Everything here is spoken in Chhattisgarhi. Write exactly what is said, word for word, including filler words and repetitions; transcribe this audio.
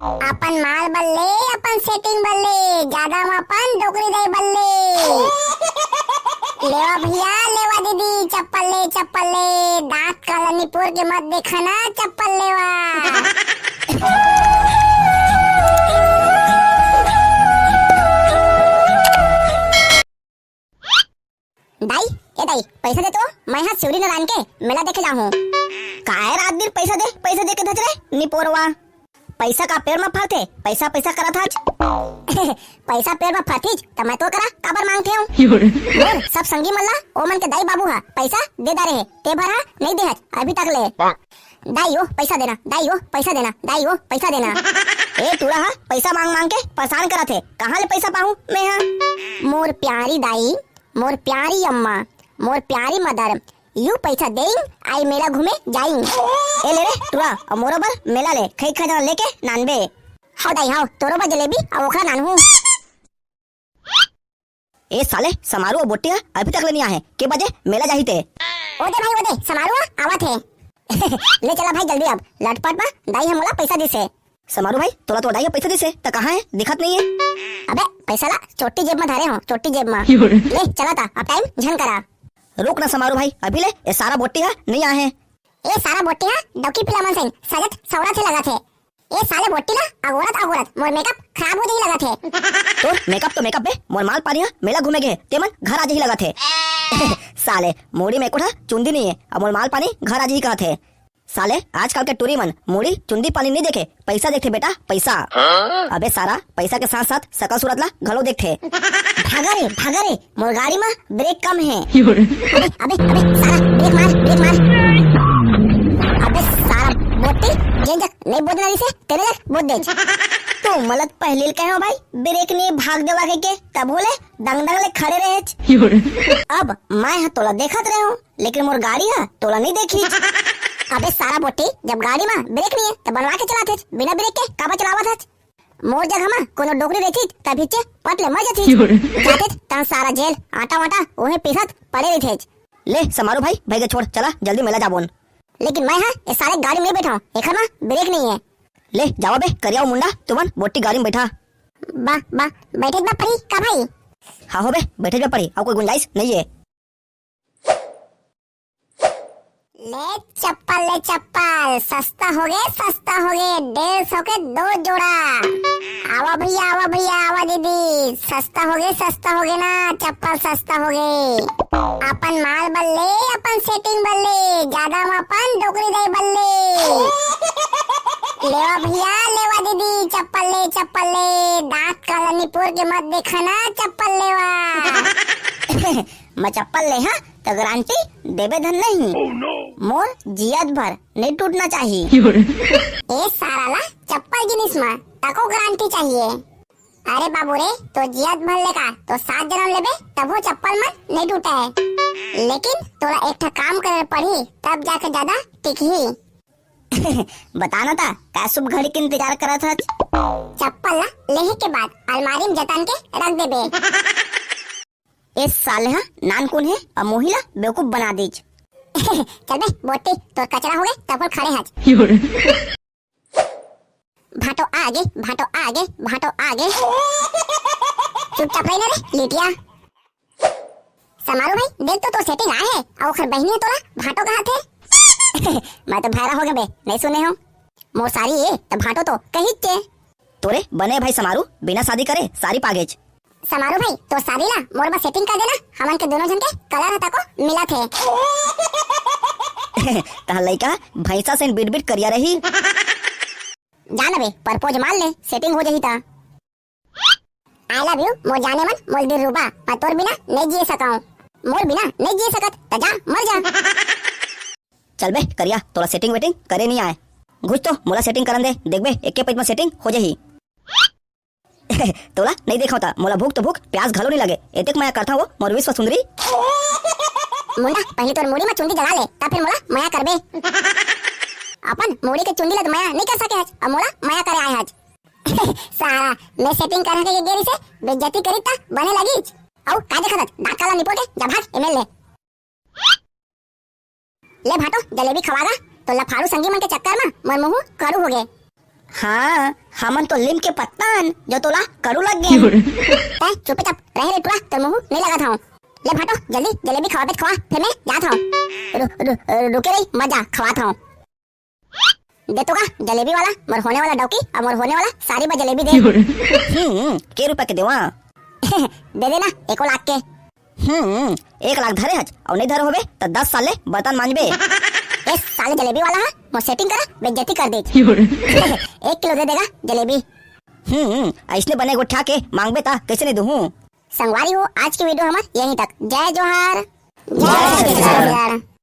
अपन माल बर ले, अपन setting बर ले, जादा म अपन डोकरी दाई बर ले। लेवा भैया, लेवा दीदी, चप्पल ले, चप्पल ले, दांत काला निपोर के मत देखा ना, चप्पल लेवा। दाई, ए दाई, पैसा दे तो, मैं हा शिवरी नारायण के मेला देखे जाहूं। काय रात दिन पैसा दे, पैसा दे के धच रे, निपोरवा। पैसा का पेड़ म फरथे, पैसा पैसा करत हच। पैसा पेड़ म फरथीच, त मैं तो करा काबर मांगथे हूं? मोर सब संगी मन ला, ओ मन के दाई बाबू हा पैसा दे डारे हे, ते भर हा नहीं दे हच अभी तक ले। दाई ओ, पैसा देना, दाई ओ, पैसा देना, दाई ओ, पैसा देना। ए टूरा हा पैसा मांग मांग के परेशान करत हे, कहां ले पैसा पाहूं मैं हा? मोर प्यारी दाई, मोर प्यारी अम्मा, मोर प्यारी mother, यू पैसा देइंग, आई मेला घूमे जाइंग। ए ले रे टूरा, अउ मोरो बर मेला ले, खई खजाना लेके नानबे। हव दाई हव, तोरो बर जलेबी अउ ओखरा नानहूं। ए साले, समारू अउ बोट्टी ह अभी तक ले नहीं आहे। के बजे मेला जाही ते? ओ दे भाई, ओ दे, समारू ह आवत हे। ले चला भाई जल्दी अब, लटपट म दाई ह मोला पैसा दिस हे। समारू भाई, तोला तो दाई ह पैसा दिस हे, त कहां हे? दिखत नहीं हे। अबे, पैसा ला चोट्टी जेब म धरे हंव, चोट्टी जेब म। ले चला त, अब time झन करा। रुक ना समारू भाई, अभी ले ए सारा बोट्टी ह नहीं आहे। ए सारा बोट्टी ह डौकी पीला मन सही सजत सवरत हे लगत हे। ए साले बोट्टी ला अगोरत अगोरत मोर makeup खराब हो जाही लगत हे। तोर makeup तो makeup बे, मोर माल पानी ह मेला घूमे गे हे, ते मन घर आ जाही लगत हे। साले, मुड़ी म एको ठा चुंदी नहीं हे, अब मोर माल पानी घर आ जाही कहत हे। साले, आजकल के टूरी मन मुड़ी चुंदी पानी नहीं देखे, पैसा देखथे बेटा, पैसा। अबे सारा, पैसा के साथ साथ सकल सूरत ला घलो देखथे। भागा रे, भागा रे, मोर गाड़ी म brake कम हे। अबे, अबे, अबे, सारा, brake मार, brake मार। अबे सारा, बोट्टी, जेन जग नहीं बोदना रिसे, तेने जग बोद देच। तो मलत पहले कहे हो भाई, brake नहीं, भाग देवा के, के, तब होले दंग दंग ले खड़े रहेच। अब मैं ह तोला देखत रहे हूं, लेकिन मोर गाड़ी ह तोला नहीं देखिच। अबे सारा बोट्टी, जब गाड़ी म brake नहीं हे, त बनवा के चलाथेच, बिना brake के काबर चलावत हच? मोर जगह म कोनो डोकरी रहितिस, त अभी चे पट ले मर जतिस। जातेच तहां सारा जेल, आटा वाटा, ओहे पीसत पड़े रहितेच। ले समारू भाई, भाई के छोड़, चला जल्दी मेला जाबोन। लेकिन मैं ह ए सारे गाड़ी म नहीं बैठा हूं, एखर म brake नहीं हे। ले जावा बे, करिया मुंडा, तुमन बोट्टी गाड़ी म बैठा। बा, बा, बैठे बा परी का भाई? हाँ हो बे, बैठे बा परी, अउ कोई गुंजाइश नहीं हे। ले चप्पल, ले चप्पल, सस्ता हो गे, सस्ता हो गे, डेढ़ सौ के दो जोड़ा। आवा भैया, आवा भैया, आवा दीदी, सस्ता हो गे, सस्ता हो गे ना, चप्पल सस्ता हो गे। अपन माल बर ले, अपन setting बर ले, जादा म अपन डोकरी दाई बर ले। लेवा भैया, लेवा दीदी, चप्पल ले, चप्पल ले, दांत काला निपोर के मत देखा ना, चप्पल लेवा। मैं चप्पल ले हा त गारंटी देबे धन नहीं। मोर जियत भर नहीं टूटना चाहिए। ए सारा ला चप्पल जिनिस म तको गारंटी चाहिए। अरे बाबू रे, तो जियत भर ले का, तो सात जनम लेबे तभो चप्पल मन नहीं टूटे हे। लेकिन तोला एक ठा काम करे पड़ही, तब जाके ज्यादा टिकही। बता ना ता, का शुभ घड़ी के इंतजार करत हच? चप्पल ला लेहे के बाद अलमारी म जतन के रख देबे। ए साले ह नानकुन हे, अउ मोही ला बेवकूफ बना दीच। चल बे बोट्टी, तोर कचरा हो गे, तब खड़े हच। भाटो आगे, भाटो आगे, भाटो आगे। चुपचाप रही ना रे, लिटिया। समारू भाई, देख तो तोर setting आए हे, अउ ओखर बहिनी ह तोला भाटो कहत हे। मैं तो भैरा हो गे बे, नहीं सुने हो। मोर सारी ए, त भाटो तो कहिच हे। तोरे बने भाई समारू, बिना शादी करे सारी पागेच। समारू भाई, तोर सारी ला मोर बर setting कर देना, हमन के दोनों झन के colour ह तको मिलत हे। तहां लइका भैंसा से बिट बिट करिया रही। जा ना बे, propose मार ले, setting हो जाही ता। I love you, मोर जाने मन, मोर दिलरुबा, मैं तोर बिना नहीं जिए सकंव। मोर बिना नहीं जिए सकत, त जा, मर जा। चल बे करिया, तोला setting वेटिंग करे नहीं आए। घुस तो, मोला setting करन दे, देखबे, एके पइत म setting हो जाही। तोला नहीं देखंव त, मोला भूख तो भूख, प्यास घलो नहीं लगे, एतेक मया करथंव वो, मोर विश्व सुंदरी। मुंडा, पहले तोर मुड़ी म चुंदी जला ले, तब फिर मोला मया करबे। अपन मुड़ी के चुंदी ल त मया नहीं कर सके हच, अब मोला मया करे आए हच। सारा, मैं setting करा के गे रिसे, बेइज्जती करी त बने लगिच। अउ का देखत हच, दांत काला निपोर के, जा भाग, एमेल ले। ले भाटो, जलेबी खवा गा, तोर लफारू संगी मन के चक्कर म मोर मुंह कड़ू हो गे। हाँ, हमन तो लीम के पत्ता हन, जो तोला करू लग गे। तैं चुपचाप रहे रे टुरा, तोर मुंह नहीं लगत हूँ। ले फटो, जल्दी जलेबी खवाबे त खवा, फिर मैं जात हूँ। रु, रु, रुके रही, मत जा, खवात हूँ। दे तो का जलेबी वाला, मोर होने वाला डौकी, अब मोर होने वाला सारी बा जलेबी दे। हम्म, के रुपया के देवा? दे देना, एको लाख के। हम्म, एक लाख धरे हच, अउ नहीं धरे होबे, त दस साल ले बर्तन मांजबे। ए साले जलेबी वाला हा, मोर सेटिंग करा, बेइज्जती कर दे। एक किलो दे देगा जलेबी। हम्म, ऐसने बने गोठा के मांगबे त कैसे नहीं दूँ? संगवारी हो, आज के वीडियो हमर यहीं तक। जय जोहार। जय छत्तीसगढ़।